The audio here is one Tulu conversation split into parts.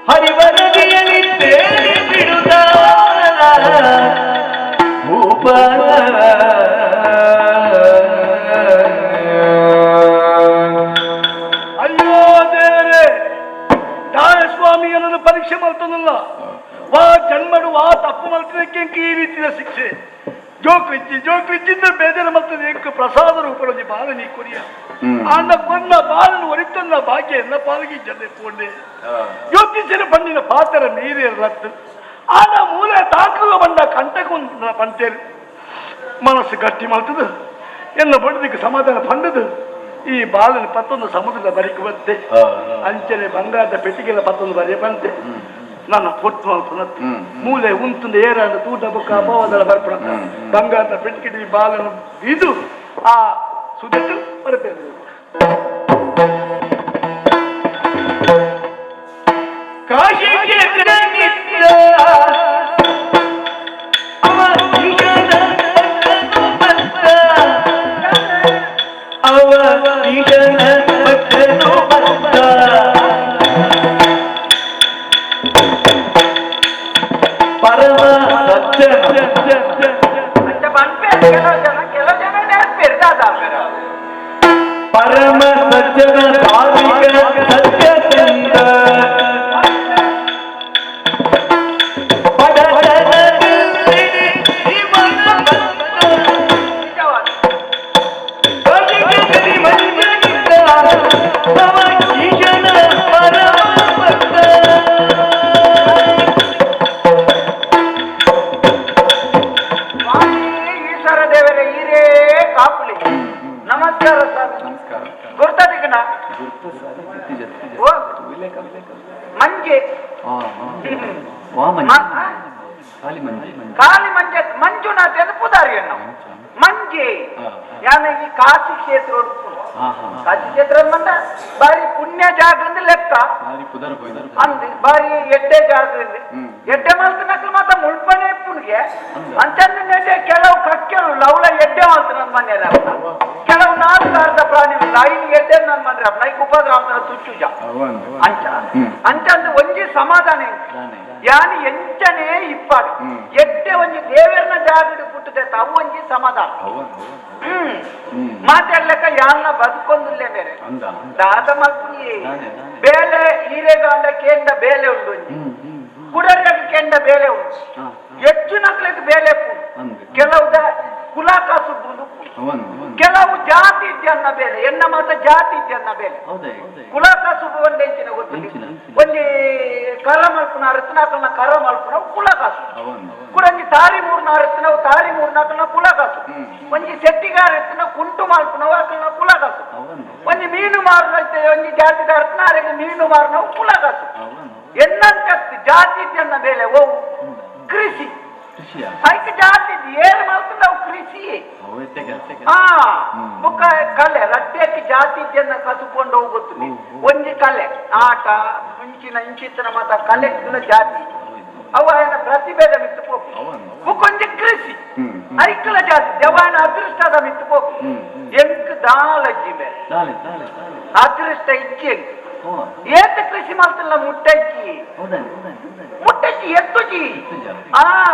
ಹರಿವರದಿಯಲ್ಲಿ ತೇಲಿ ಬಿಡುದ ಭೂಪ. ಅಯ್ಯೋ ದೇವರೇ, ಸ್ವಾಮಿಯನ್ನು ಪರೀಕ್ಷೆ ಮಾಡ್ತಾನಲ್ಲ. ವಾ ಜನ್ಮಡು ವಾ ತಪ್ಪು ಮಲ್ತದಕ್ಕೆ ಈ ರೀತಿಯ ಶಿಕ್ಷೆ. ಜೋಕ್ಲಿಚ್ಚಿ ಜೋಕ್ಲಿಚ್ಚಿಂದ ಬೇಜಾರು ಮಲ್ತದೆ. ಎಂಕ್ ಪ್ರಸಾದ ರೂಪದಲ್ಲಿ ಬಾಲ ನೀ ಕೊರಿಯ. ಆಂಡ ಕೊನ್ನ ಬಾಲನು ಒರಿತನ್ನ ಭಾಗ್ಯ ಎನ್ನ ಪಾಲಿಗೆ ಜನ ಪೋಂಡೆ. ಜ್ಯೋತಿಷ್ಯರ ಪಂಡಿನ ಪಾತ್ರ ಮೀರಿ ರತ್ತು. ಆಂಡ ಮೂಲೆ ತಾಕುವ ಬಂದ ಕಂಟಕು ಪಂತೇರು. ಮನಸ್ಸು ಗಟ್ಟಿ ಮಾಡ್ತದೆ. ಎನ್ನ ಬಡದಿಗೆ ಸಮಾಧಾನ ಪಂಡದು ಈ ಬಾಲನ ಪತ್ತೊಂದು ಸಮುದ್ರದ ಬರಿಕು ಬತ್ತೆ. ಅಂಚನೆ ಬಂಗಾರದ ಪೆಟ್ಟಿಗೆಲ್ಲ ಪತ್ತೊಂದು ಬರೆಯ ಬಂತೆ. ನನ್ನ ಪೊಟ್ಟು ಮಲ್ಪುನತ್ತು ಮೂಲೆ ಉಂತುಂದು ಏರಾಂಡ ತೂಟ ಬೊಕ್ಕ ಅಪವಾದಲ ಬರ್ಪುಣ. ಬಂಗಾರದ ಪೆಟ್ಟಿಗೆ ಈ ಬಾಲನು ಇದು ಆ ಸುದೆಟ್ಟು ಬರಪೇರು. ಕಾಶಿಗೆ ನಿತ್ಯ ಅವ ಈಶನ ಭಕ್ತ, ಅವ ಈಶನ ಭಕ್ತನು ಭಕ್ತ. ಪರಮ ಸಜ್ಜನ. ಅಂಚ ಪನ್ಪೇರು ಕೆಲವು ಜನ, ಕೆಲವು ಜನ ನೆನಪೇರು ದಾದ. ಪರಮ ಸಜ್ಜನ ಸಾಧಿಕ ಸತ್ಯಸಂಧ ಬಡತನದಲ್ಲಿ ಇವನ ಬಂಧ. ನಿಜವಾದ. ಕಾಶಿಗೆ ಮಂಜನಿದ್ದ ಅವ ಈಶನ ಪರಮ ಭಕ್ತ. ಸ್ವಾಮಿ ಈಶ್ವರ ದೇವರೇ, ಈರೇ ಕಾಪುಲಿ. ನಮಸ್ಕಾರ ಸ್ವಾಮಿ. ನಮಸ್ಕಾರ. ಗುರ್ತದಿಕ್ಕನ? ಓ ಮಂಜೆ. ವಾ ಮಂಜೆ? ಖಾಲಿ ಮಂಜೆ. ಕಾಲಿ ಮಂಜೆ, ಮಂಜುನಾಥ್ ಎಂದು ಪುದಾರಿ ನಾವು ಮಂಜೆ. ಯಾನ ಈ ಕಾಶಿ ಕ್ಷೇತ್ರ ಉಂಟು. ಹಾ ಹಾ ಕಾಶಿ ಕ್ಷೇತ್ರ ಮಂಡ ಬಾರಿ ಪುಣ್ಯ ಜಾಗ ಅಂದ್ರೆ ಲೆಕ್ಕ. ಬಾರಿ ಪುದರ್ ಪೋಯ್ದರ್. ಅಂದ್ ಬಾರಿ ಎಡ್ಡೆ ಜಾಗ ಇದೆ. ಎಡ್ಡೆ ಮಲ್ತನಕ್ಲು ಮಾತ್ರ ಮುಳ್ಪನೆ ಪುಣ್ಗೆ. ಅಂಚಂದ ನೆಡ್ಡೆ ಕೆಲವು ಕಕ್ಕೆಲು ಲವ್ಲ ಎಡ್ಡೆ ಮಲ್ತ ನನ್ನ ಮನೆ. ಕೆಲವು ನಾಲ್ಕು ಅರ್ಧ ಪ್ರಾಣಿ ಐದು ಎಡ್ಡೆ ನನ್ನ ಮನೆ ಐಕ್ ಉಪದ್ರ ಅಂತ ತುಚ್ಚುಜ. ಅಂಚ ಅಂಚಂದು ಒಂಜಿ ಸಮಾಧಾನ ಎಂಕ್. ದಾನೆ? ಯಾನ್ ಎಂಚನೇ ಇಪ್ಪಾಡು ಎಡ್ಡೆ ಒಂಜಿ ದೇವೆರ್ನ ಜಾಗಡ್ ಪುಟ್ಟದೆ ಅವು ಒಂಜಿ ಸಮಾಧಾನ. ಮಾತಾಡ್ಲಕ್ಕ ಯಾನ್ನ ಬದುಕೊಂದುಲ್ಲೆ ಬೇರೆ. ಅಂದ. ದಾದ ಮಲ್ಪುನಿ. ದಾನೆ, ದಾನೆ. ಬೇಲೆ ಈರೆಗಾಂಡ ಕೇಂಡ ಬೇಲೆ ಉಂಡು ಒಂಜಿ. ಹ್ಮ್ ಹ್ಮ್ ಕುಡರ್ಯಾಗ ಕೆಂಡ ಬೇಲೆ ಉಂಟು. ಹೆಚ್ಚು ನಕ್ಲೆಗ್ ಬೇಲೆ ಪುಂಡು. ಅಂದ್. ಕೆಲವುದ ಕುಲಾಕಾಸು ಬುಂದು. ಅವನ್ ಅವನ್. ಕೆಲವು ಜಾತಿ ಇದ್ಯನ್ನ ಬೇಲೆ, ಎನ್ನ ಮಾತ ಜಾತಿ ಇದ್ಯನ್ನ ಬೇಲೆ. ಹೌದೇ? ಕುಲಕಾಸು ಒಂದೆಂಚಿನ ಗೊತ್ತಿಲ್ಲ. ಎಂಚಿನ? ಒಂಜಿ ಕರ ಮಲ್ಪುನ ರತ್ನಾಕಲ್ನ ಕರ ಮಲ್ಪುನ ಕುಲಕಾಸು. ಅವನ್. ಕುಡಂಜಿ ತಾರಿ ಮೂರ್ನ ರತ್ನವು ತಾರಿ ಮೂರ್ನಾಕಲ್ನ ಕುಲಕಾಸು. ಒಂಜಿ ಸೆಟ್ಟಿಗಾರ ಎತ್ತಿನ ಕುಂಟು ಮಲ್ಪುನವು ಅಕಲ್ನ ಕುಲಕಾಸು. ಅವನ್. ಒಂಜಿ ಮೀನು ಮಾರುನ ಒಂಜಿ ಜಾತಿದ ರತ್ನ ಅರೆಗೆ ಮೀನು ಮಾರುನವು ಕುಲಕಾಸು. ಅವನ್. ಎನ್ನಂಚತ್ತು ಜಾತಿ ಇದ್ಯನ್ನ ಬೇಲೆ ಓ ಕೃಷಿ. ಕೃಷಿಯ? ಐಕ್ ಜಾತಿ ಏರ್ ಮಲ್ತಂದವು ಕೃಷಿಯೇ. ಅವೆತ್ತೆ ಕೆಲಸ. ಆ ಬುಕ್ಕ ಕಲೆ ರಡ್ಡಕ್ಕೆ ಜಾತಿ ಜನ ಕಸುಕೊಂಡು ಹೋಗುತ್ತದೆ. ಒಂಜಿ ಕಲೆ ಆಟ ಮುಂಚಿನ ಇಂಚಿತ್ತಿನ ಮಾತ ಕಲೆ ಜಾತಿ ಅವ ಏನ ಪ್ರತಿಭೆದ ಮಿತ್ತು ಪೋಪು. ಅವನ್. ಬುಕ್ಕೊಂಜಿ ಕೃಷಿ. ಹ್ಮ್. ಐಕ್ಲ ಜಾತಿ ದೇವಾನ ಅದೃಷ್ಟದ ಮಿತ್ತು ಪೋಪು. ಹ್ಮ್, ಹ್ಮ್. ಎಂಕ್ ದಾಲಜ್ಜಿ ಮೇಲೆ ದಾಲೆ ದಾಲೆ ದಾಲೆ. ಅದೃಷ್ಟ ಇಜ್ಜಿ ಎಂಕ್. ಹೋ. ಏತ ಕೃಷಿ ಮಲ್ತಿಲ್ಲ ಮುಟ್ಟಜ್ಜಿ. ಹೌದಾನೆ ಹೌದಾನೆ ಹೌದಾನೆ. ಮುಟ್ಟಜ್ಜಿ ಎತ್ತುಜಿ. ಎತ್ತುಜ. ಆ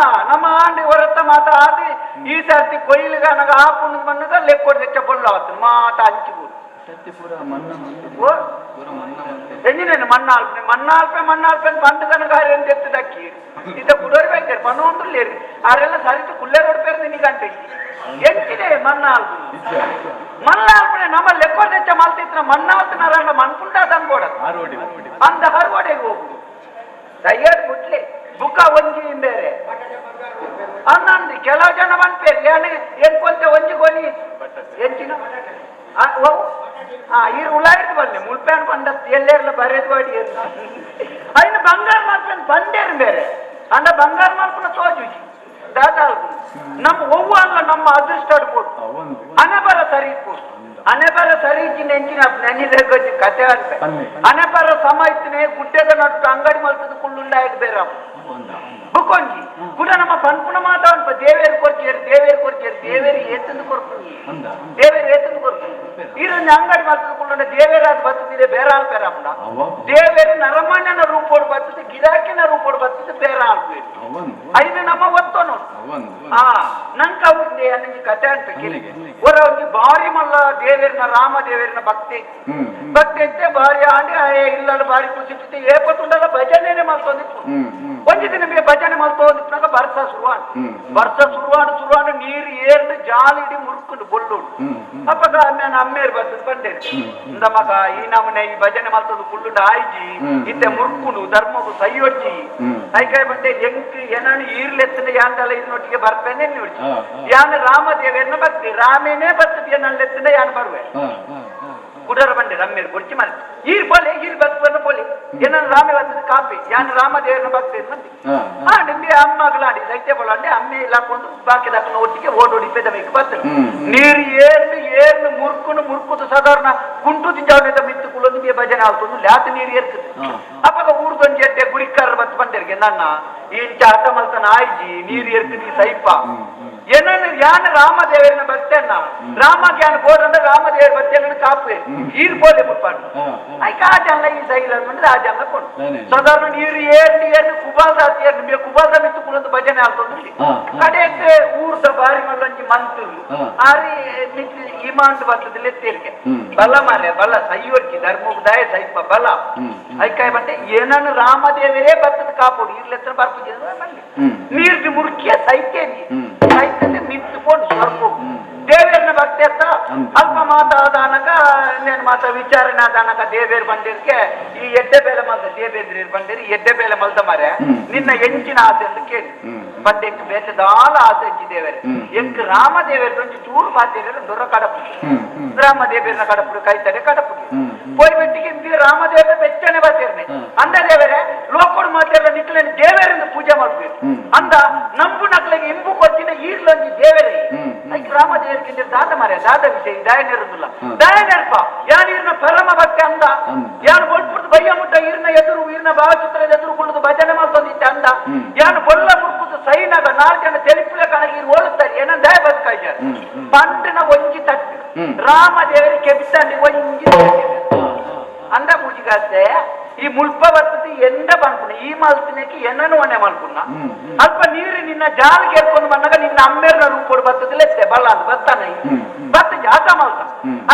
ನಮ್ಮ ಆಂಡಿ ಹೊರತ ಮಾತ ಆದಿ ಈ ಸರ್ತಿ ಕೊಯ್ಲಿಗಾನಗ ಆ ಪುಣ್ಯದ ಮಣ್ಣದ ಲೆಕ್ಕೋಡ್ తెచ్చ ಬೊಲ್ಲ ಆತು ಮಾತ ಹಂಚಿಬೋದು. ಸತ್ಯ ಪೂರ ಮನ್ನ ಮನ್ನ. ಓ ಪೂರ ಮನ್ನ ಮತ್ತೆ. ಎಂಜಿನೇನು ಮಣ್ಣಾಲ್ಪೆ ಮಣ್ಣಾಲ್ಪೆ ಮಣ್ಣಾಲ್ಪೆ పండు ಕನಕ ಆರೆನ್ తెత్తు ಇದ ಕುಡೋರಿ ಬೈತಾರೆ ಪಣ್ಣು ಉಂಟುಲ್ಲೇರು ಆರೆಲ್ಲ ಸರಿತು ಕುಲ್ಲೆ ರೋಡ್ ಪೇರು ನಿಗಂಟೆ ಎಂಚಿನೇ ಮಣ್ಣಾಲ್ಪು. ನಿಜ. ಮಣ್ಣಾಲ್ಪನೆ ನಮ್ಮ ಲೆಕ್ಕೋಡ್ తెచ్చ ಮಲ್ತಿತ್ತಿನ ಮಣ್ಣಾಲ್ತನಾರಂಡ ಮನ್ಪುಂಟಾ ಅನ್ಬೋಡ. ಆರೋಡಿ. ಅಂದ ಹರ್ವಡೆಗೆ ಹೋಗುದು ದಯ್ಯಾಡ್ ಮುಟ್ಲೆ ಬುಕ್ಕ ಒಂಜಿ ಬೇರೆ ಅನ್ನಂದು ಕೆಲವು ಜನ ಪನ್ಪೇರು ಏನ್ ಏನ್ ಒಂಜಿ ಕೊನಿ ಎಂಚಿನ ಆ, ಓ ಆ ಈರು ಉಲಾಯ್ತು ಬನ್ನಿ ಮುಲ್ಪ್ಯಾನ್ ಪಂಡ ಎಲ್ಲೇರ್ಲ ಬರೇದ್ ಬಾಡಿ అయిన ಬಂಗಾರ ಮಲ್ಪನ್ ಬಂಡೇರು ಬೇರೆ ಅಂಡ ಬಂಗಾರ ಮಲ್ಪನ ತೋಜುಜಿ ದಾದಾಲ್ಪು ನಮ್ಮ ಒವ್ವ ಅಲ್ಲ ನಮ್ಮ ಅದೃಷ್ಟ ಅಡ್ಬೋದು. ಅವನ್. ಅನೆಬರ ಸರಿ ಇಪ್ಪು ಅನೆಬರ ಸರಿ ಇಜ್ಜಿ ನೆಂಚಿನ ನೆನ್ನಿದ ಕತೆ ಅನ್ಪೆ. ಪನ್ನೆ. ಅನೆಬರ ಸಮ ಇತ್ತನೆ ಗುಡ್ಡೆದ ನಟ್ಟು ಅಂಗಡಿ ಮಲ್ತದ ಕುಳ್ಳುಂಡಾಯಕ್ ಬೇರೆ. ಒಂದ. ಬುಕ್ಕೊಂಜಿ ಕೂಡ ನಮ್ಮ ಪನ್ಪುನ ಮಾತ ಅನ್ಪ ದೇವೇರು ಕೊರ್ಚೇರು ದೇವೇರು ಕೊರ್ಚೇರು ದೇವೇರು ಏತಂದು ಕೊರ್ಪುನಿ. ಅಂದ. ದೇವೇರು ಏತಂದು ಕೊರ್ಪುನಿ. ಈರೊಂದು ಅಂಗಡಿ ಮಲ್ತುಕೊಳ್ಳ ದೇವೇರಾದ ಬರ್ತದೆ ಬೇರೆ ಆಲ್ಪೇರ ದೇವೇರು ನರಮಾನ್ಯನ ರೂಪೋಡು ಬರ್ತದೆ, ಗಿರಾಕಿನ ರೂಪೋಡು ಬರ್ತದೆ, ಬೇರೆ ಆಲ್ಪೇರು. ಐದು ನಮ್ಮ ಒತ್ತೋನು. ಆ ನಂಕ ಉಂಡೆ ಅನ್ನಿ ಕತೆ ಅಂತ ಕೇಳಿ. ಹೊರ ಒಂಜಿ ಬಾರಿ ಮಲ್ಲ ದೇವೇರ್ನ ರಾಮ ದೇವೇರ್ನ ಭಕ್ತಿ ಭಕ್ತಿ ಇತ್ತೆ ಬಾರಿ ಆಂಡಿ ಇಲ್ಲ ಬಾರಿ ಖುಷಿ ಇತ್ತು. ಏಪತ್ತುಂಡಲ ಭಜನೆನೆ ಮಲ್ತೊಂದಿತ್ತು. ಒಂಜಿ ದಿನ ಭಜನೆ ಮಲ್ತೊಂದಿಪ್ಪನಾಗ ಬರ್ಸ ಶುರುವಾಂಡ್. ಬರ್ಸ ಶುರುವಾಂಡ್ ಶುರುವಾಂಡ್ ನೀರು ಏರ್ದು ಜಾಲಿ ಇಡಿ ಮುರುಕುಂಡು ಬೊಳ್ಳುಂಡು. ಅಪ್ಪಗ ನಾನು ಅಮ್ಮೇರು ಬರ್ತದೆ ಬಂದೇನೆ ಇಂದ ಮಗ ಈ ನಮನೆ ಈ ಭಜನೆ ಮಲ್ತದ್ದು ಕುಳ್ಳುಂಡು ಆಯ್ಜಿ ಇತ್ತೆ ಮುರುಕುಂಡು ಧರ್ಮಗು ಸೈಯೊಡ್ಜಿ ಐಕಾಯ್ ಬಂಡೆ ಎಂಕ್ ಏನಾನು ಈರ್ಲೆತ್ತಿನ ಯಾಂಡಲ ಇನ್ನೊಟ್ಟಿಗೆ ಬರ್ಪೇನೆ ನೋಡ್ಚಿ. ಯಾನು ರಾಮದೇವೇರ್ನ ಭಕ್ತಿ, ರಾಮೇನೇ ಬರ್ತದೆ ಏನಲ್ಲೆತ್ತಿನ ಯಾನು ಬರುವೆ. ಕುಡರ ಬಂಡೆ ರಮ್ಮೇರು ಗುರ್ಚಿ ಮನೆ ಈರ್ ಪೋಲೆ ಈರ್ ಬರ್ತವನ್ನ ಪೋಲೆ ಏನನ್ನು ರಾಮೆ ಬರ್ತದೆ ಕಾಪಿ ಯಾನು ರಾಮದೇವರನ್ನ ಭಕ್ತಿ ಮಂದಿ. ಹಾ ನಿಮ್ಗೆ ಅಮ್ಮಗಳಾಡಿ ಸೈತ್ಯ ಬೋಲಾಂಡೆ ಅಮ್ಮೆ ಇಲ್ಲ ಹಾಕೊಂಡು ಬಾಕಿ ದಾಕನ ಒಟ್ಟಿಗೆ ಓಡೋಡಿ ಪೆದಬೇಕು ಬರ್ತದೆ. ನೀರು ಏರ್ನು ಏರ್ನು ಮುರ್ಕುನು ಮುರ್ಕುದು ಸಾಧಾರಣ ಕುಂಟು ದಿಂಜಾವನೆದ ಮಿತ್ತು ಕುಲೊಂದು ಬೇ ಭಜನೆ ಆಲ್ತೊಂದು ಲ್ಯಾತ ನೀರು ಏರ್ತದೆ. ಅಪ್ಪಗ ಊರ್ದೊಂಜಿ ಎಡ್ಡೆ ಗುರಿಕಾರ ಬತ್ತು ಬಂದೇರಿಗೆ ನನ್ನ ಇಂಚ ಹಠ ಮಲ್ತನ ಆಯ್ಜಿ ನೀರು ಏರ್ತದೆ ಸೈಪ ಏನನ್ನು ಯಾನ ರಾಮದೇವರನ್ನ ಬರ್ತೇನ ರಾಮ ಜ್ಞಾನ ಗೋಡಂದ್ರೆ ರಾಮದೇವರ ಬರ್ತೇನ ಕಾಪು ಈರ್ ಪೋಲೆ ಮುಟ್ಪಾಡು ಐಕ ಆ ಜನ ಈ ಸೈಲ ಅಂದ್ರೆ ಆ ಜನ ಕೊಂಡು ಸಾಧಾರಣ ನೀರು ಏರ್ನು ಏರ್ನು ಕುಬಾಲ್ದ ಏರ್ನು ಕುಬಾಲ್ದ ಮಿತ್ತು ಕುಲೊಂದು ಭಜನೆ ಆಲ್ತೊಂದು. ಕಡೆಗೆ ಊರ್ದ ಬಾರಿ ಮಲ್ಲೊಂಜಿ ಮಂತುಲು ಆರಿ ಇಮಾಂಡ್ ಬರ್ತದೆ ತೀರ್ಗೆ ಬಲ ಮಾರೆ ಬಲ ಸೈಯೊಡ್ಕಿ ಧರ್ಮದಾಯ ಸೈಪ ಬಲ ಐಕಾಯ್ ಬಂಡೆ ಏನನ್ನು ರಾಮದೇವರೇ ಬರ್ತದ ಕಾಪುಡು ಇರ್ಲೆತ್ರ ಬರ್ಪುಜಿ ಬಲ್ಲಿ ನೀರ್ದು ಮುರುಕಿಯ ಸೈತೇನಿ ಸೈತದೆ ಮಿತ್ತುಕೊಂಡು ಸ್ವರ್ಗ ದೇವೇರ್ನ ಭಕ್ತಿ ಅತ್ತ ಅಲ್ಪ ಮಾತಾದಾನಕ ನೇನು ಮಾತ ವಿಚಾರಣೆ ಆದಾನಕ ದೇವೇರ್ ಬಂದಿರ್ಕೆ ಈ ಎಡ್ಡೆ ಬೇಲೆ ಮಲ್ತ ದೇವೇಂದ್ರ ಬಂದಿರಿ ಎಡ್ಡೆ ಬೇಲೆ ಮಲ್ತ ಮಾರೆ ನಿನ್ನ ಎಂಚಿನ ಆಸೆ ಅಂತ ಕೇಳಿ ಬಂದೆಂಕ್ ಬೇತದಾಲ ಆಸೆ ಎಂಚಿ ದೇವೇರೆ ಎಂಕ್ ರಾಮದೇವೇರ್ ಒಂಜಿ ಚೂರು ಮಾತೇರೆ ದೊರ ಕಡಪು ರಾಮದೇವೇರ್ನ ಕಡಪುಡು ಕೈತಡೆ ಕಡಪುಡಿ ಪೋಯ್ ಬೆಟ್ಟಿಗೆ ಇಂದಿ ರಾಮದೇವ ಬೆಚ್ಚನೆ ಬಾತೇರ್ನೆ ಅಂದ ದೇವರೇ ಲೋಕೋಡು ಮಾತೇರ ನಿಕ್ಲೇನು ದೇವೇರಿಂದ ಪೂಜೆ ಮಾಡ್ಬೇಕು ಅಂದ ನಂಬು ನಕ್ಲಿಗೆ ಇಂಬು ಕೊಚ್ಚಿನ ಈರ್ಲೊಂಜಿ ದೇವರೇ ಐಕ್ ರಾಮದೇವರಿಗೆ ದಾದ ಮಾರೆ ದಾದ ವಿಷಯ ದಯ ನೆರುದಿಲ್ಲ ದಯ ನೆರ್ಪ ಯಾನ್ ಈರ್ನ ಪರಮ ಭಕ್ತಿ ಅಂದ ಯಾನ್ ಬೊಲ್ಪುರ್ದು ಬಯ್ಯ ಮುಟ್ಟ ಈರ್ನ ಎದುರು ಈರ್ನ ಭಾವಚಿತ್ರದ ಎದುರು ಕುಳ್ಳುದು ಭಜನೆ ಮಾಡ್ತೊಂದಿತ್ತೆ ಅಂದ ಯಾನ್ ಬೊಲ್ಲ ಮುರ್ಕುದು ಸೈನಾಗ ನಾಲ್ಕು ಜನ ತೆಲಿಪುಲೆ ಕಣಗ ಈರ್ ಓಡುತ್ತಾರೆ ಏನ ದಯ ಬದುಕಾಯ್ಯಾರ ಪಂಡಿನ ಒಂಜಿ ತಟ್ಟು ರಾಮದೇವರಿ ಕೆಬಿತಾಂಡಿ ಒಂಜಿ ಅಂದ ಪೂಜಿಗಾಸ್ತೆ ಈ ಮುಲ್ಪ ಬರ್ತದೆ ಎಂದ ಪನ್ಪುನ ಈ ಮಲ್ತಿನಕ್ಕೆ ಎನ್ನನು ಒಣೆ ಮಲ್ಪುನ ಅಲ್ಪ ನೀರು ನಿನ್ನ ಜಾಲಿಗೆ ಏರ್ಕೊಂಡು ಬಂದಾಗ ನಿನ್ನ ಅಮ್ಮೇರ್ನ ರೂಪೋಡು ಬರ್ತದೆ ಲೆತ್ತೆ ಬಲ್ಲ ಅಂತ ಬತ್ತಾನ ಬತ್ತ ಜಾತ ಮಲ್ತ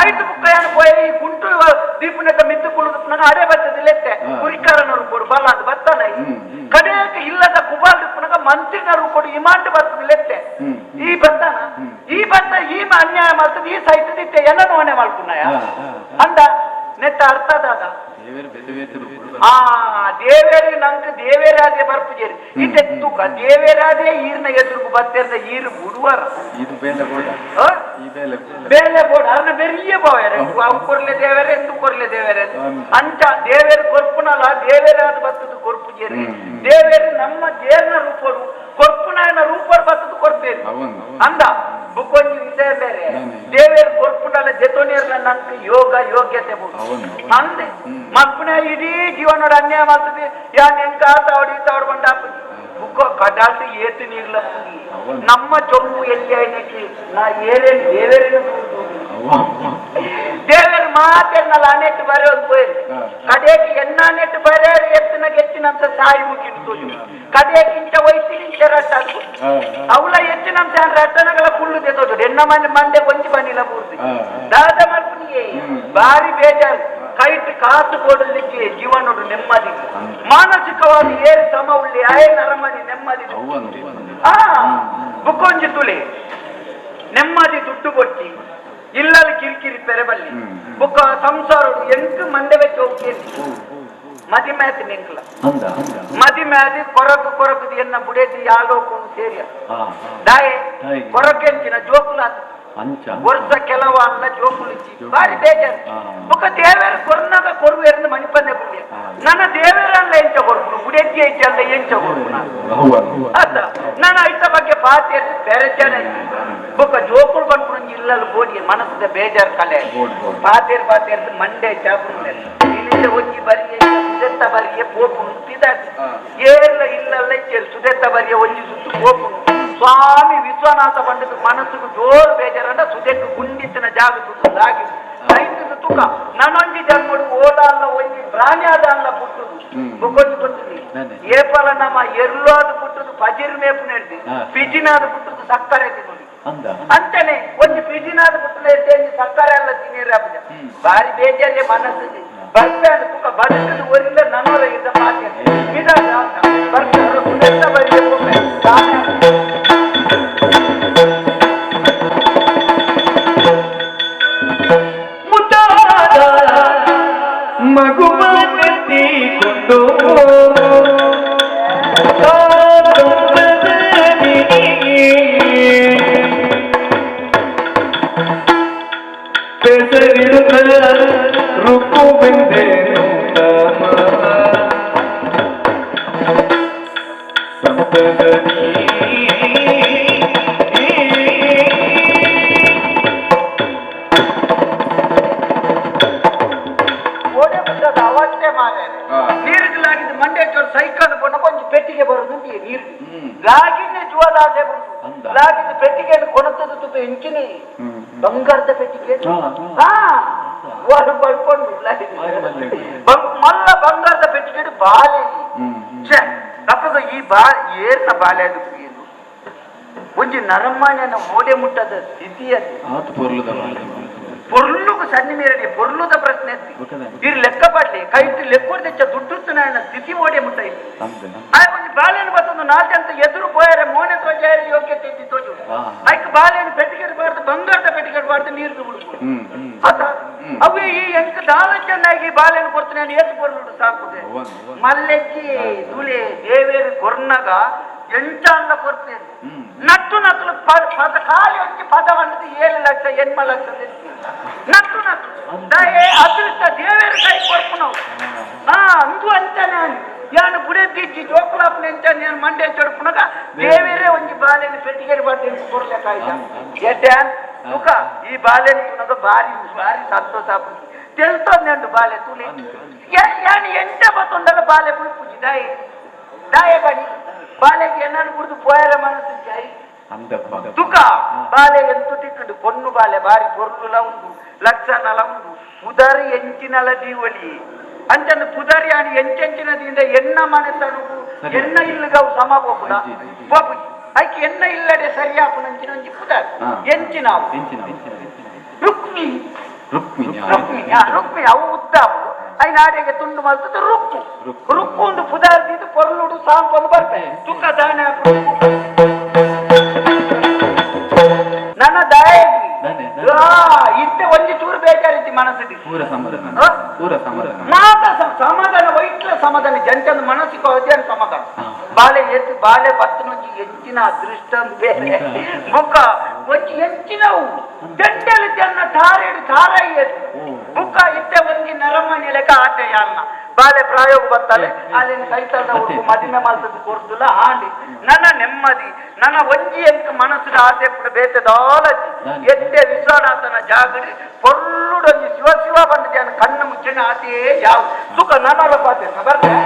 ಐದು ಬುಕ್ಕಯನ್ನು ಪೋಯಿ ಈ ಕುಂಟು ದೀಪನಕ ಮಿತ್ತು ಕುಳುದು ಅಡೆ ಬರ್ತದೆ ಲೆತ್ತೆ ಕುರಿಕಾರನ ರೂಪೋಡು ಬಲ್ಲ ಅಂತ ಬತ್ತಾನ ಕಡೆಯಕ್ಕೆ ಇಲ್ಲದ ಕುಬಾಲ್ ದಿಪ್ಪನಗ ಮಂತ್ರಿನ ರೂಪೋಡು ಇಮಾಂಡ್ ಬರ್ತದೆ ಲೆತ್ತೆ ಈ ಬತ್ತಾನ ಈ ಬತ್ತ ಈ ಅನ್ಯಾಯ ಮಾಡ್ತದೆ ಈ ಸೈತದ ಇತ್ತೆ ಎನ್ನನು ಒಣೆ ಮಲ್ಪುನಯ ಅಂದ ನೆತ್ತ ಅರ್ಥ ದಾದ ಆ ದೇವೇರಿ ನಂಗೆ ದೇವೇರಾದೆ ಬರ್ಪುಜೇರಿ ಇತ್ತೆ ತುಕ ದೇವೇರಾದೆ ಈರ್ನ ಎದುರುಗು ಬತ್ತೇರ್ದ ಈರು ಬುಡುವಾರ ಇದು ಬೇಲೆ ಬೋಡ ಈ ಬೇಲೆ ಬೇಲೆ ಬೋಡ ಅರ್ನ ಬೆರಿಯ ಬಾವೇರೆ ಅವು ಕೊರ್ಲೆ ದೇವರೇ ಎಂದು ಕೊರ್ಲೆ ದೇವರೇ ಅಂಚ ದೇವೇರು ಕೊರ್ಪುನಲ್ಲ ದೇವೇರಾದ ಬತ್ತದ ಕೊರ್ಪುಜೇರಿ ದೇವೇರು ನಮ್ಮ ದೇರ್ನ ರೂಪಡು ಕೊರ್ಪುನಾಯನ ರೂಪಡು ಬತ್ತದ ಕೊರ್ಪೇರಿ ಅಂದ ಬುಕ್ಕೊಂಜಿ ವಿಷಯ ಬೇರೆ ದೇವೇರು ಕೊರ್ಪುನಲ್ಲ ಜತೋನಿಯರ್ನ ನಂಗೆ ಯೋಗ ಯೋಗ್ಯತೆ ಅಂದೆ ಮಲ್ಪುನ ಇಡೀ ಜೀವನೋಡ ಅನ್ಯಾಯ ಮಾಡ್ತದೆ ಯಾನ್ ಎಂಕ ತಾವಡಿ ತಾವಡು ಬಂಡ ಬುಕ್ಕ ಕಡಾಲ್ದು ಏತು ನೀರ್ಲಪ್ಪುನಿ ನಮ್ಮ ಚೊಂಬು ಎಲ್ಲಿ ಐನಕ್ಕೆ ನಾ ಏರೇನು ದೇವೇರೇನು ದೇವೇರು ಮಾತೇರ್ನಲ್ಲ ಅನೆಟ್ಟು ಬರೆ ಒಂದು ಪೋಯ್ ಕಡೆಗೆ ಎನ್ನ ನೆಟ್ಟು ಬರೇರು ಎತ್ತಿನ ಗೆಚ್ಚಿನಂತ ಸಾಯಿ ಮುಗಿಟ್ಟು ತೋಜು ಕಡೆಗೆ ಇಂಚ ವಯಸ್ಸಿನ ಇಂಚ ರಟ್ಟ ಅವಳ ಎತ್ತಿನಂತ ರಟ್ಟನಗಳ ಕುಳ್ಳುದೆ ತೋಜು ಎನ್ನ ಮನೆ ಮಂಡೆ ಒಂಜಿ ಬನ್ನಿಲ್ಲ ಪೂರ್ತಿ ದಾದ ಮಲ್ಪುನಿಯೇ ಬಾರಿ ಬೇಜಾರು ಕೈಟ್ ಕಾಸು ಕೊಡಲಿಕ್ಕೆ ಜೀವನೋಡು ನೆಮ್ಮದಿ ಮಾನಸಿಕವಾಗಿ ಏರು ಸಮ ಉಳ್ಳಿ ಆಯೆ ನರಮನಿ ನೆಮ್ಮದಿ ಆ ಬುಕ್ಕೊಂಜಿ ತುಳಿ ನೆಮ್ಮದಿ ದುಡ್ಡು ಕೊಟ್ಟಿ ಇಲ್ಲಲ್ಲಿ ಕಿರಿಕಿರಿ ಪೆರೆಬಲ್ಲಿ ಬುಕ್ಕ ಸಂಸಾರ ಎಂಕ್ ಮಂಡೆ ಬೆಚ್ಚ ಹೋಗ್ತೇನೆ ಮದಿ ಮ್ಯಾತಿ ನಿಂಕ್ಲ ಮದಿ ಮ್ಯಾದಿ ಕೊರಕು ಕೊರಕುದು ಎನ್ನ ಬುಡೇತಿ ಯಾಳೋಕೊಂಡು ಸೇರಿಯ ದಾಯೆ ಕೊರಕೆಂಚಿನ ಜೋಕುಲಾತ ವರ್ಷ ಕೆಲವು ಅನ್ನ ಜೋಕುಲಿಚ್ಚಿ ಬಾರಿ ಬೇಜಾರು ಬುಕ್ಕ ದೇವೇರು ಕೊರ್ನಾಗ ಕೊರುವೇರ್ನ ಮಣಿಪಂದೆ ಪುಣ್ಯ ನನ್ನ ದೇವೇರಲ್ಲ ಎಂಚ ಕೊರ್ಪುನು ಬುಡೇತಿ ಐತಿ ಅಲ್ಲ ಎಂಚ ಕೊರ್ಪುನ ಅತ್ತ ನಾನು ಐತ ಬಗ್ಗೆ ಪಾತಿ ಬೇರೆ ಜನ ಬೊಕ್ಕ ಜೋಕುಳು ಪನ್ಪುನ ಇಲ್ಲಲ್ಲಿ ಬೋಡಿ ಮನಸ್ಸದ ಬೇಜಾರು ಕಲೆ ಪಾತೇರ್ ಪಾತೇರ್ ಮಂಡೆ ಚಾಪುನ ಇಲ್ಲಿಂದ ಒಂಜಿ ಬರಿಯ ಸುದೆತ್ತ ಬರಿಯ ಪೋಪುನು ಪಿದಾಕಿ ಏರ್ಲ ಇಲ್ಲಲ್ಲ ಇಚ್ಚೇರು ಸುದೆತ್ತ ಬರಿಯ ಒಂಜಿ ಸುತ್ತು ಪೋಪುನು ಸ್ವಾಮಿ ವಿಶ್ವನಾಥ ಪಂಡಿತ ಮನಸ್ಸುకు ಜೋರು ಬೇಜಾರಂಡ ಸುದೆಕ್ಕು ಗುಂಡಿತ್ತಿನ ಜಾಗ ಸುತ್ತು ದಾಗಿ ಸೈತದ ತುಕ ನಾನೊಂಜಿ ಜನ್ಮಡು ಓಲ ಅಲ್ಲ ಒಂಜಿ ಪ್ರಾಣಿ ಆದ ಅಲ್ಲ ಪುಟ್ಟುದು. ಬೊಕ್ಕೊಂಜಿ ಗೊತ್ತಿದೆ. ದಾನೆ? ಏಪಲ ನಮ್ಮ ಎರ್ಲಾದ ಪುಟ್ಟುದು ಪಜಿರ್ ಮೇಪು ನೆಡ್ದು. ಪಿಜಿನಾದ ಪುಟ್ಟುದು ಸಕ್ಕರೆ ತಿನ್ನುದು. ಅಂದ. ಅಂತಾನೆ ಒಂದು ಪಿಜಿನಾದ ಪುಟ್ಟುದು ಒಂಜಿ ಸಕ್ಕರೆ ಅಲ್ಲ ತಿನ್ನಿರ. ಬಾರಿ ಬೇಜಾರೇ ಮನಸ್ಸಿಗೆ ಬರ್ತಾನೆ. ತುಕ ಬದುಕದು ಒರಿಲ್ಲ ನನ್ನೋರ ಇದ್ದ ಮಾತೆ ಇದಾದ ಬರ್ತಾರೆ ಸುನೆತ್ತ ಬರಿಗೆ ಹೋಗ್ರೆ. ಮುದ್ದಾದ ಮಗುವನ್ನೆತ್ತಿಕೊಂಡು ಪೆಸರಿಡುತ್ತ ರುಕ್ಕುವೆಂದೇನು ಸಂತದ. ಓಡೆ ಬಿಟ್ಟದ ಅವಸ್ಥೆ ಮಾರ್ರೆ. ನೀರಿಗೆ ಲಾಗಿದ್ದು ಮಂಡ್ಯ ಚೋರು ಸೈಕಲ್ ಪೊಣ್ಣ ಕೊಂಚ ಪೆಟ್ಟಿಗೆ ಬರುದು ನೀರು. ಲಾಗಿನ್ನೆ ಜುವದ ಆಸೆ ಬಂತು. ಅಂದ. ಲಾಗಿದ್ದು ಪೆಟ್ಟಿಗೆಯನ್ನು ಕೊಣತದ ತುಪ್ಪ ಹೆಂಚಿನಿ ಬಂಗಾರದ ಪೆಟ್ಟಿಗೆ. ಹಾ, ಹಾ. ಹಾ, ವಾರು ಬಳ್ಕೊಂಡು ಲಾಗಿದ್ದು. ಬಾರಿ ಮಲ್ಲೆ. ಮಲ್ಲ ಬಂಗಾರದ ಪೆಟ್ಟಿಗೆ ಬಾಲೆ. ಹ್ಮ್, ಹ್ಮ್. ಛೆ, ಅಪ್ಪಗ ಈ ಬಾ ಏರ್ನ ಬಾಲೆ ಅದು ಏನು ಒಂಜಿ ನರಮಾನ್ಯನ ಓಡೆ ಮುಟ್ಟದ ಸ್ಥಿತಿ ಅದು. ಆತು ಪೊರ್ಲುದ. ಪೊರ್ಲುಗು ಸಣ್ಣ ಮೇರಡಿ ಪೊರ್ಲುದ ಪ್ರಶ್ನೆ ಎತ್ತಿ. ಬೊಕದ. ಇರ್ ಲೆಕ್ಕ ಪಡ್ಲಿ ಕೈಟ್ ಲೆಕ್ಕೊಡ್ದೆಚ್ಚ ದುಡ್ಡು ನಾಯನ ಸ್ಥಿತಿ ಓಡೆ ಮುಟ್ಟ ಇಲ್ಲಿ. ಅಂದ. ಆ ಒಂದು ಬಾಳೆಹಣ್ಣು ಬತ್ತೊಂದು ನಾಲ್ಕು ಅಂತ ಎದುರು ಪೋಯರೆ ಮೋನೆ ತೋಜಾರೆ ಯೋಗ್ಯತೆ ಇದ್ದಿ ತೋಜು. ಐಕ್ ಬಾಳೆಹಣ್ಣು ಪೆಟ್ಟಿಗೆ ಬಾರ್ದು, ಬಂಗಾರದ ಪೆಟ್ಟಿಗೆ ಬಾರ್ದು, ನೀರು ಬಿಡುದು. ಹ್ಮ್ ಹ್ಮ್ ಆತ ಅವೇ ಈ ಎಂಕ ದಾಲ ಚೆನ್ನಾಗಿ ಬಾಳೆಹಣ್ಣು ಕೊಡ್ತೀನಿ ನಾನು ಏತು ಕೊರ್ಲುಡು ಸಾಕುದೆ. ಅವ್ವನ್, ಅವ್ವನ್. ಮಲ್ಲೆಜ್ಜಿ ದುಲೆ ದೇವೇರು ಕೊರ್ನಗ ಎಂಚಾಂದ ಕೊಡ್ತೇನೆ. ನಟ್ಟು ನಕ್ಕಲು ಪದ ಖಾಲಿ ಒಂಜಿ ಪದ ಬಂದದ್ದು 7 ಲಕ್ಷ 8 ಲಕ್ಷ ತೆತ್ತಿ. ನಟ್ಟು ನಟ್ಟು ದಾಯೆ ಅದೃಷ್ಟ ದೇವೇರು ಕೈ ಕೊರ್ಪುನವು. ಹಾ, ಅಂದು ಅಂತಾನೆ ಯಾನು ಬುಡೆದಿಜ್ಜಿ ಜೋಕುಲಾಪ್ನ ಎಂಚ నేను ಮಂಡೆ ಚೊಡ್ಪುನಗ ದೇವೇರೇ ಒಂಜಿ ಬಾಲೆನ ಪೆಟ್ಟಿಗೆ ಬಾಟೆ ಕೊರ್ಲೆಕಾಯ್ತ ಎಡ್ಡೆ ತುಕ ಈ ಬಾಲೆನ ತುನಗ ಬಾರಿ ಬಾರಿ ಸಂತೋಷ ಆಪುಂಡು. ತೆಲ್ತೊಂದುಂಡು ಬಾಲೆ ತುಲೆ. ಯಾನ್ ಎಂಟ ಬತ್ತೊಂಡಲ ಬಾಲೆ ಪುಲ್ಪುಜಿ ದಾಯೆ ದಾಯೆ ಬಡಿ ಬಾಲೆಗೆ ಎನ್ನನ್ನು ಕುಡಿದು ಪೋಯರ ಮನಸ್ಸು ಜೈ. ಅಂದಪ್ಪ. ತುಕ ಬಾಲೆ ಎಂತು ತಿಕ್ಕಂಡು ಪೊಣ್ಣು ಬಾಲೆ ಬಾರಿ ಪೊರ್ಲುಲ ಉಂಡು ಲಕ್ಷಣಲ ಉಂಡು ಪುದರ್ ಎಂಚಿನಲ ದೀವಳಿ ಅಂಚಂದು ಪುದರ್ ಯಾನ್ ಎಂಚೆಂಚಿನದಿಂದ ಎನ್ನ ಮನೆತನವು. ಸರಿ. ಎನ್ನ ಇಲ್ಲಗವು ಸಮ ಪೋಪುಡ. ಅಂಚಿ, ಅಂಚಿ. ಪೋಪುಜಿ ಐಕ್ ಎನ್ನ ಇಲ್ಲಡೆ ಸರಿಯಾಪುನಂಚಿನ ಒಂಜಿ ಪುದರ್. ಎಂಚಿನಾವು. ಎಂಚಿನ? ರುಕ್ಮಿ. ರುಕ್ಮಿಣಿ. ರುಕ್ಮಿ, ಆ, ರುಕ್ಮಿ ಅವು ಉದ್ದಾವು ಐನಾಡೆಗೆ ತುಂಡು ಮಲ್ತದ್ದು ರುಕ್ಕು. ರುಕ್ಕು. ರುಕ್ಕು ಒಂದು ಪುದಾರ್ ದೀದು ಪೊರ್ಲುಡು ಸಾಂಪೊಂದು ಬರ್ಪೆ ತುಕ ದಾನೆ. ನನ್ನ ದಾಯಗಿ. ದಾನೆ, ದಾನೆ. ಆ, ಇತ್ತೆ ಒಂಜಿ ಚೂರು ಬೇಜಾರಿತ್ತಿ ಮನಸ್ಸಿಗೆ. ಪೂರ ಸಮಾಧಾನ. ಆ? ಪೂರ ಸಮಾಧಾನ. ಮಾತ ಸಮಾಧಾನ ವೈಟ್ಲ ಸಮಾಧಾನ ಜಂಟದ ಮನಸ್ಸಿಗೆ ಅದೇನು ಸಮಾಧಾನ. ಬಾಳೆ ಎತ್ತು ಬಾಳೆ ಬತ್ತನೊಂಜಿ ಹೆಚ್ಚಿನ ಅದೃಷ್ಟ ಅಂತ ಬೇರೆ. ಬೊಕ್ಕ ಒಂಜಿ ಹೆಚ್ಚಿನವು ಜಂಟಲು ಜನ್ನ ತಾರೇಡು ತಾರಾಯಿ ಎತ್ತು. ಬುಕ್ಕ ಇತ್ತೆ ಒಂಜಿ ನರಮನೆ ಲೆಕ್ಕ ಆಟೆ ಯಾನ್ನ ಬಾಳೆ ಪ್ರಾಯೋಗ ಬತ್ತಾಲೆ ಅಲ್ಲಿನ ಕೈತದ ಅತ್ತೆ. ಮದಿಮೆ ಮಲ್ತದ್ದು ಕೊರ್ದುಲ ಆಂಡಿ ನನ್ನ ನೆಮ್ಮದಿ ನನ್ನ ಒಂಜಿ ಎಂಕ್ ಮನಸ್ಸಿನ ಆಸೆ ಪುಡ ಬೇತೆ ದಾಲಜಿ. ದಾನೆ. ಎತ್ತೆ ವಿಶ್ವನಾಥನ ಜಾಗರಿ ಪೊರ್ಲುಡೊಂಜಿ ಶಿವ ಶಿವ ಬಂದಿದೆ ಕಣ್ಣು ಮುಚ್ಚಿನ ಆಸೆಯೇ ಯಾವ ಸುಖ ನನ್ನೊಳ ಪಾತೆ ಬರ್ತೆ.